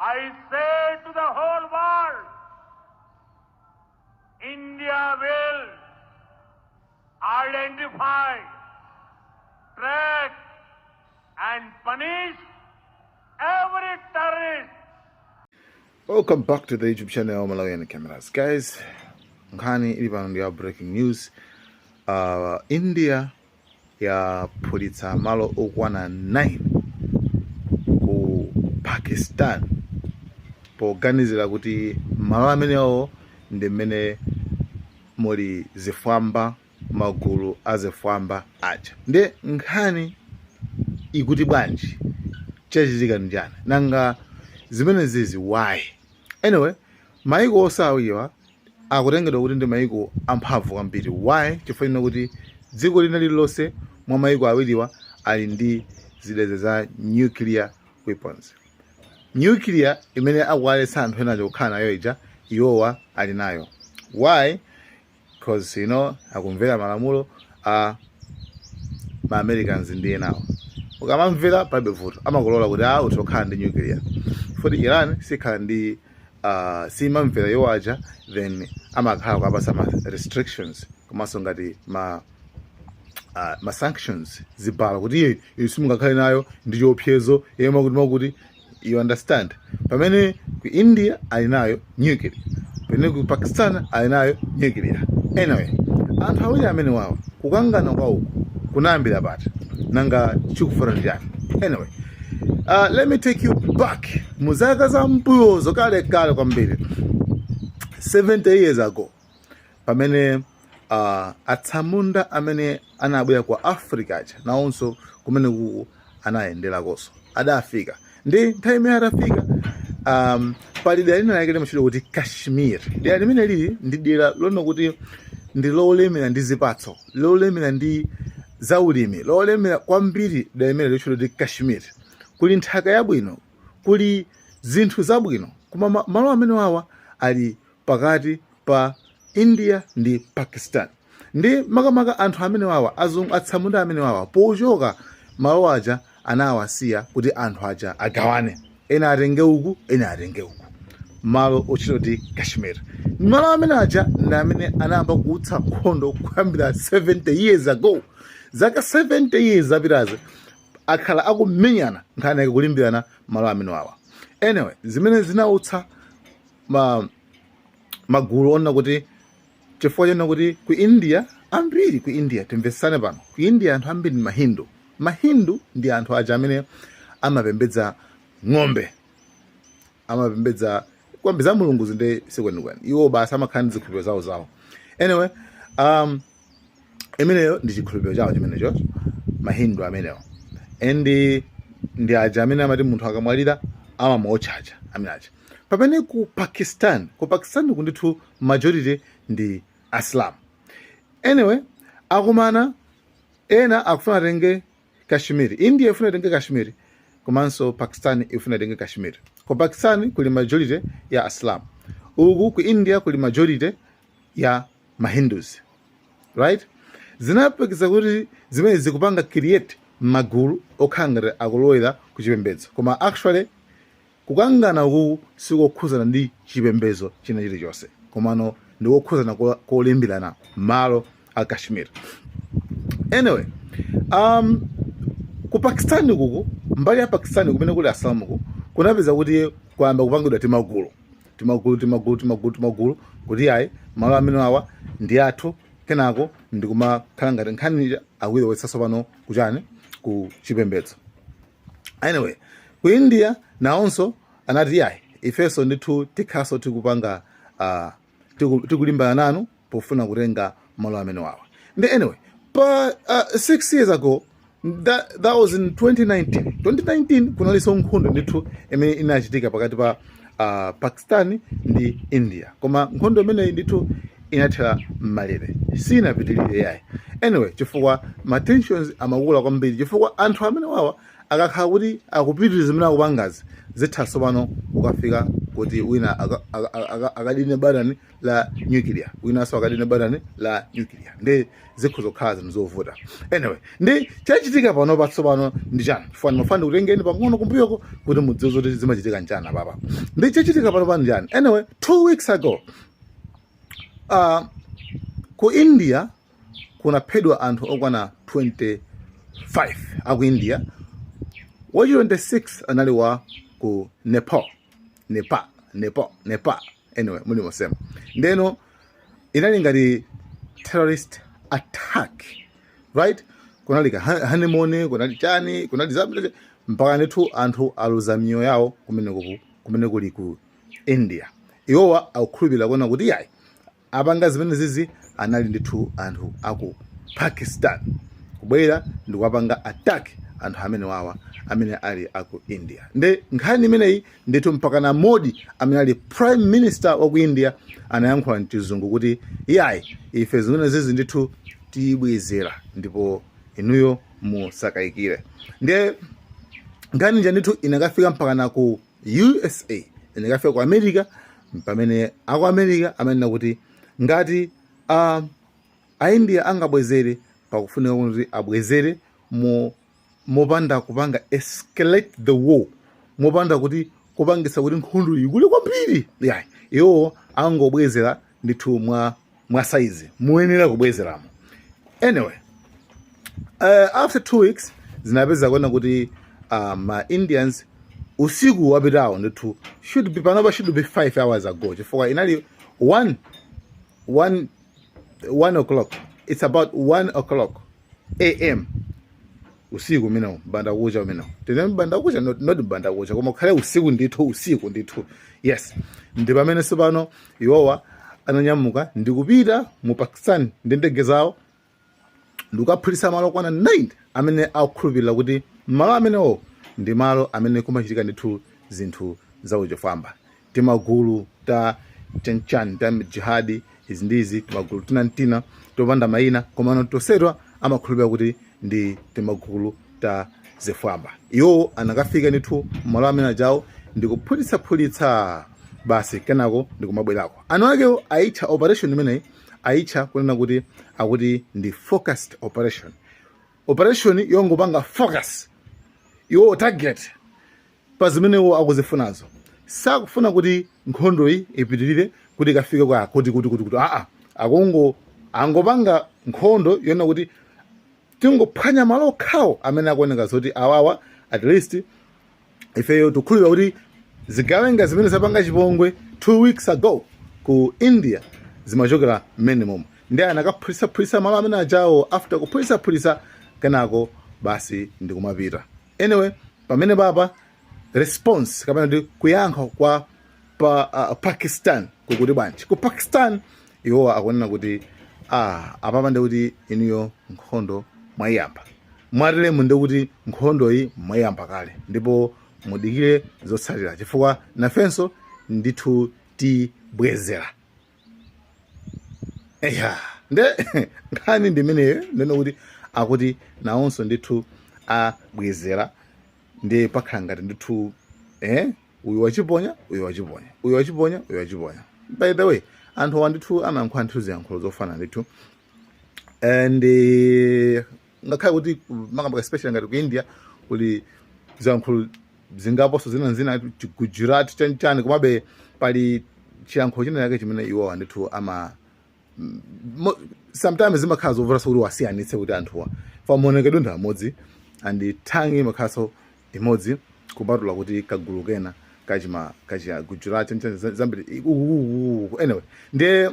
I say to the whole world, India will identify, track, and punish every terrorist. Welcome back to the YouTube channel Malawian Cameras. Guys, nkhani ili pano ndi ya breaking news. India yaphulitsa malo okwana 9 ku Pakistan poganizira kuti malo amenewo ndi mmene muli zifwamba, magulu a zifwamba aja. Ndi nkhani ikuti bwanji? Chachitika ndi chani? Nanga zimene zizi why? Anyway, maiko onse awiriwa akutengedwa kuti ndi maiko amphamvu kwambiri. Why? Chifukwa china kuti dziko lina lililonse mwa maiko awiriwa ali ndi zida za nuclear weapons. Nuclear imene akuwaletsa anthu ena kukhala nayo ija, iwowa ali nayo. Why? Because akumvera malamulo a ma Americans ndi enawo. Ukamamvera, palibe vuto, amakulola kuti a utha kukhala ndi nuclear. Futi Iran sikhala ndi simamvera iwo aja, then amakhala kuapasa ma restrictions komanso ngati ma sanctions, zibalo, kuti iye ili simungakhale nayo, ndi chiopsezo iye, makuti makuti, you understand? Pamene ku India ali nayo nuclear, pamene ku Pakistan ali nayo nuclear. Anyway, anthu awiri amene wawa kukangana kwauku kunayambira pati? Nanga chikufuna ndi chani? Anyway, let me take you back mu zaka za mbuyozo, kale kale kwambiri, 70 years ago, pamene atsamunda amene anabwera ku Africa aja nawonso kumene kuku anayenderakonso, adafika. Ndi nthawi imene atafika, pali dera lina lake limatchedwa kuti Kashmir. Dera limene lili ndi dera lona kuti ndi lolemera ndi zipatso, lolemera ndi zaulimi, lolemera kwambiri. Dera limene litchedwa kuti Kashmir, kuli nthaka yabwino, kuli zinthu zabwino, koma malo amene wawa ali pakati pa India ndi Pakistan. Ndi makamaka anthu amene wawa, azungu, atsamunda amene wawa, pochoka malo aja anawasiya kuti anthu aja agawane, ena atenge uku, ena atenge uku, malo otchedwa kuti Kashmir. Malo amene aja ndi amene anayamba kuutsa nkhondo kuyambira 70 years ago. Zaka 70 years zapitazi akhala akumenyana, nkhani yake kulimbirana malo amene wawa. Anyway, zimene zinautsa magulu ona kuti chifukwa chona kuti ku India ambiri, ku India, timvetsane pano, ku India anthu ambiri ndi Mahindu. Mahindu ndi anthu aja amene amapembedza ng'ombe, amapembedza kwambi za mulungu zinde sikwenikweni. Iwo basi amakhala ndi zikhulupiriro zawo zawo. Anyway, imeneyo ndi chikhulupiriro chawo chimenecho, Mahindu amenewo. And ndi aja amene amati munthu akamwalira amamuotcha aja, amene aja. Pamene ku Pakistan, ku Pakistan kundithu majority ndi Asilamu. Anyway, akumana, ena akufuna atenge Kashmir, India ifuna itenge Kashmir, komanso Pakistan ifuna itenge Kashmir. Ku Pakistan kuli majority ya Asilamu, uku ku India kuli majority ya Mahindus, right? Zinapekeza kuti zimene zikupanga create magulu okhala ngati akulowera ku chipembedzo, koma actually kukangana uku sikokhuzana ndi chipembedzo china chilichonse, komano ndikokhuzana kolimbirana malo a Kashmir. Anyway, ku Pakistan kuku, mbali ya Pakistan kumene kuli Asilamuku, kunapeza kuti kuyamba kupangidwa timagulu timagulu timagulu timagulu timagulu kuti ayi, malo amene awa ndi athu. Kenako ndikumakhala ngati nkhani akuyilowetsanso pano kuchani? Ku chipembedzo. Anyway, ku India nawonso anati yayi, ifenso ndithu tikhaso tikupanga tikulimbana nanu pofuna kutenga malo amene wawa. Ndi anyway, pa 6 years ago, that was in 2019, 2019 kunalinso nkhondo ndithu imene inachitika pakati pa Pakistan ndi India, koma nkhondo imeneyi ndithu inathera mmalere, sinapitirire yayi. Anyway, chifukwa ma tensions amakula kwambiri, chifukwa anthu amene wawa akakhala kuti akupitiriza zimene akupangazi, zithaso pano kukafika ku Kuti wina akadine batani la nuclear, winanso akadine batani la nuclear, ndi zikhoza kukhala zinthu zovuta. Anyway, ndi chachitika pano patsopano ndi chani? Chifukwa ndimafuna ndikutengeni pang'ono kumbuyoko kuti mudziwe zoti zimachitika nchani apapa. Ndi chachitika pano pano chani? Anyway, 2 weeks ago, ku India kunaphedwa anthu okwana 25 aku India. Wachi 26 anali wa ku Nepal, Nepal, Nepal, Nepal. Anyway, muli mosema. Ndeno inali ngati terrorist attack, right? Kunali ka honeymoon, kunali chani, kunali zambiri, mpaka ndithu anthu aluza miyoyo yawo kumene kuli ku India. Iwowa akukhulupirira kuona kuti yayi, apanga zimene zizi anali ndithu anthu aku Pakistan, kubwera ndikuwapanga attack anthu amene wawa amene ali aku India. Ndi nkhani imeneyi ndithu mpaka na Modi, amene ali prime minister wa ku India, anayankhula mchizungu kuti iyayi, ife zimene zizi ndithu tibwezera, ndipo inuyo musakayikire. Ndiye nkhani ija ndithu inakafika mpaka na ku USA, inakafika ku America, pamene aku America amanena kuti ngati aIndia angabwezere, pakufunika kuti abwezere mopanda kupanga escalate the war, mopanda kuti kupangisa kuti nkhondo ikule kwambiri. Yayi, iwo angobwezera ndithu mwa size muyenera kubwezeramo. Anyway, after 2 weeks zinapeza kuona kuti ma Indians usiku wapitawo ndithu, should be panopa should be 5 hours ago, chifukwa inali 1 1 1 o'clock, it's about 1 o'clock am usiku umenewo, mbandakucha umenewo, tine mbandakucha, not mbandakucha, koma kukhale usiku ndithu, usiku ndithu, yes. Ndi pamene tsopano iwowa ananyamuka ndikupita mu Pakistan ndi ndege zawo ndikukaphulitsa malo okwana 9 amene akukhulupirira kuti malo amenewo ndi malo amene kumachitika ndithu zinthu zauchifwamba, timagulu ta chanchan ta jihadi, izi ndizi timagulu tinantina topanda mayina, komano tosedwa amakhulupirira kuti ndi timagulu ta zifwamba. Iwo anakafika ndithu malo amene ajawo ndikuphulitsaphulitsa basi, kenako ndikumabwerako. Anu akewo ayitcha operation imeneyi, ayitcha kunena kuti akuti ndi focused operation, operation yongopanga focus iwo target pa zimenewo akuzifunazo. Sakufuna kuti nkhondoyi ipitirire kuti ikafike kwa kuti aa, akungo angopanga nkhondo yona kuti tingophwanya malo okhawo amene akuoneka zoti awawa at least ifeyo tikukhulupirira kuti zigawenga zimene zapanga chipongwe 2 weeks ago ku India zimachokera mmene momwe. Ndi anakaphulitsaphulitsa malo amene ajawo. After kuphulitsaphulitsa, kenako basi ndikumapita. Anyway, pamene papa response kapena ndi kuyankha kwa pa Pakistan kukuti bwanji? Ku Pakistan iwowa akunena kuti apapa ndi kuti inuyo nkhondo mwayiyamba, mwatilemu ndi kuti nkhondo iyi mwayiyamba kale, ndipo mudikire zotsatira, chifukwa nafenso ndithu tibwezera. Eya, nde nkhani ndi imeneyo, ndene kuti akuti nawonso ndithu abwezera, ndi pakhala ngati ndithu uyu wachiponya, uyu wachiponya, uyu wachiponya, uyu wachiponya. By the way, anthu awa ndithu amayankhula ndithu ziyankhulo zofanana ndithu, and ngakhale kuti makamaka especially ngati ku India kuli ziyankhulo zingaponso zina zina, Gujarati, chanichani, komabe pali chiyankhulo china chake chimene iwowa ndithu ama sometimes zimakhala zovutanso kuti wasiyanitse kuti anthuwa fa maonekedwe ndi amodzi and tongue imakhalanso imodzi, kupatula kuti kagulu kena kachima kachiya Gujarati, chanichani, zambiri. Anyway, ndiye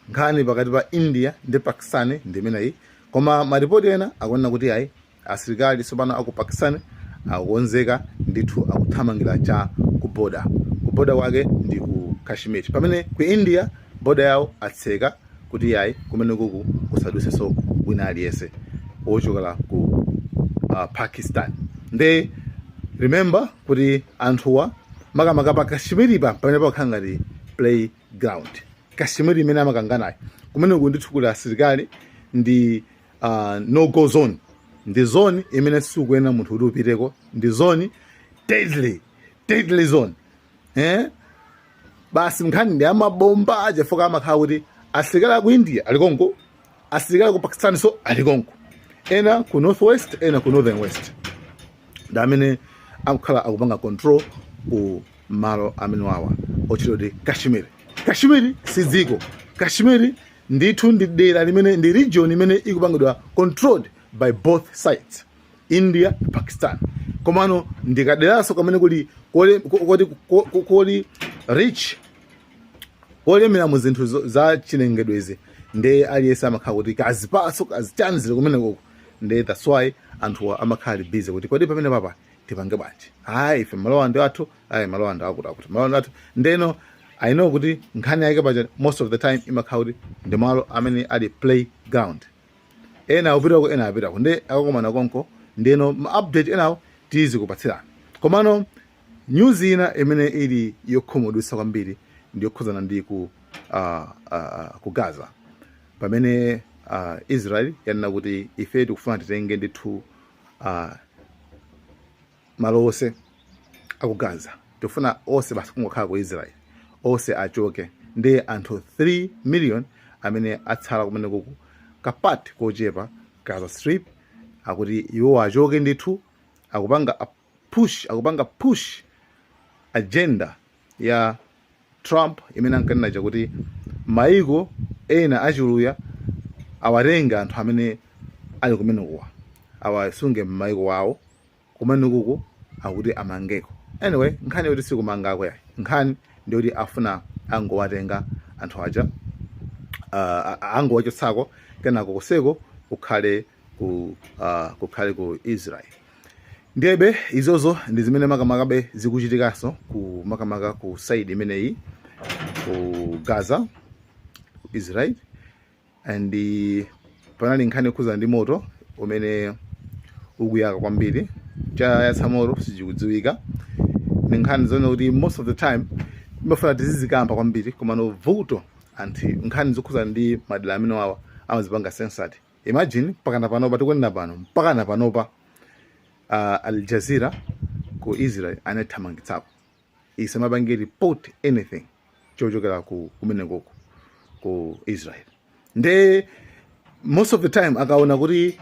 nkhani pakati pa India ndi Pakistan ndi imeneyi. Koma maripoti ena akunena kuti ayi, asilikali tsopano aku Pakistan akukonzeka ndithu, akuthamangira cha ku border. Ku border kwake ndi ku Kashmir, pamene ku India border yawo atseka kuti yayi, kumene kuku kusadutsenso wina aliyense wochokera ku Pakistan. Nde remember kuti anthuwa makamaka pa Kashmir pa pamene pakhala ngati playground, Kashmir imene amakanganayo, kumene ku ndithu kuli asilikali, ndi no go zone, ndi zone imene sikuyenera munthu kuti upiteko, ndi zone deadly, deadly zone. Basi nkhani ndi amabomba, chifukwa amakhala kuti asilikali aku India ali konko, asilikali ku Pakistan so ali konko, ena ku northwest, ena ku northern west, ndi amene akukhala akupanga control ku malo amene wawa otchedwa kuti Kashmir. Kashmir si dziko. Kashmir ndithu ndi dera limene ndi region imene ikupangidwa controlled by both sides, India ndi Pakistan. Komano ndikaderanso kamene kuli koli rich, kolemera mu zinthu za chilengedwezi. Nde aliyense amakhala kuti kazipatso, kazichani zili kumenekoko. Nde that's why anthuwa amakhala ali busy kuti kodi pamene papa tipange bwanji? Hayi, ife malowa ndi athu, ayi, malowa ndi akuti akuti malowa ndi athu. Ndeno I know kuti nkhani yake paja most of the time imakhala kuti ndi malo amene ali playground, ena akupitako, ena apitako, nde akakomana konko. Ndeno ma update enawo tizikupatsirani. Komano news ina imene ili yokhumudwitsa kwambiri ndi yokhuzana ndi ku Gaza, pamene Israel yanena kuti ife tikufuna titenge ndithu malo onse aku Gaza, tikufuna onse basi kungokhala ku Israel, onse achoke. Ndi anthu 3 million amene atsala kumene kuku kapati kochepa Gaza Strip, akuti iwo achoke ndithu. Akupanga a push, akupanga push agenda ya Trump imene ankanena chakuti maiko ena achuluya awatenga anthu amene ali kumenekuwa, awasunge m'maiko wawo kumenekuku, akuti amangeko. Anyway, nkhani yoti sikumangako yayi, nkhani ndiyoti afuna angowatenga anthu aja, angowachotsako, kenako kuseko kukhale ku Israel. Ndiyebe izozo ndi zimene makamakabe zikuchitikanso ku makamaka ku side imeneyi, ku Gaza, ku Israel. And panali nkhani yokhuzana ndi moto umene ukuyaka kwambiri. Chayatsa moto sichikudziwika. Ndi nkhani zone kuti most of the time imafuna tizizikamba kwambiri, koma no vuto anthu nkhani zokhuzana ndi madera amene wawa amazipanga censored. Imagine, mpakana panopa tikunena pano, mpakana panopa Al Jazeera ku Israel anathamangitsako isamapange report anything chochokera ku kumenekoko ku Israel. Nde most of the time akaona kuti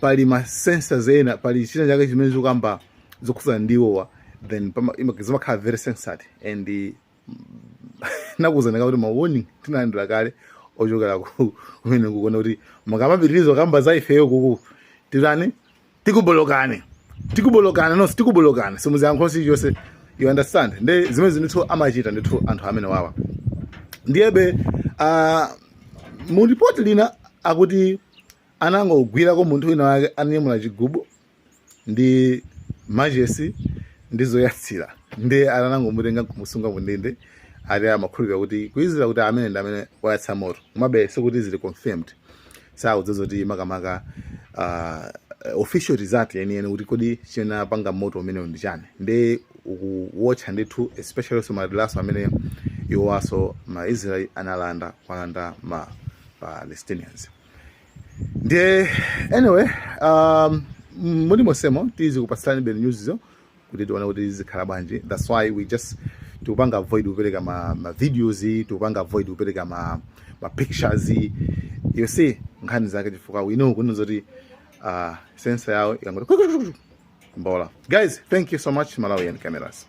pali ma sensors ena, pali china chake chimene chikukamba zokhuzana ndi iwowa, then zimakhala very censored. And nakuwuzani kuti ma warning tinalandira kale ochokera kumene kukuona kuti mukamapitiriza kamba za ifeyo kuku tirani, tikubolokani, tikubolokani nonse, tikubolokani, simuziyankho chilichonse, you understand? Nde zimene ndithu amachita ndithu anthu amene wawa. Ndiyebe mu ripoti lina akuti anangogwirako munthu wina wake ananyamula chigubu ndi machesi ndi zoyatsira, ndi anangomutenga kumusunga mundende. Ati amakhulupirira kuti kuizira kuti amene ndi amene wayatsa moto, komabe sikuti zili confirmed, sakudziwa kuti makamaka official result yeniyeni kuti kodi chinapanga moto umenewu ndi chani. Ndi ukuwotcha ndithu, especially so maderaso amene iwowaso ma Israel analanda, kwalanda ma Palestinians. Ndiye anyway, muli mosemo tizikupatsirani be news zo kuti tione kuti zikhala bwanji. That's why we just tikupanga avoid kupereka ma videos, tikupanga avoid kupereka ma pictures, you see, nkhani zake, chifukwa we know kunena zoti censor yawo ikangoti mbola. Guys, thank you so much. Malawian Cameras.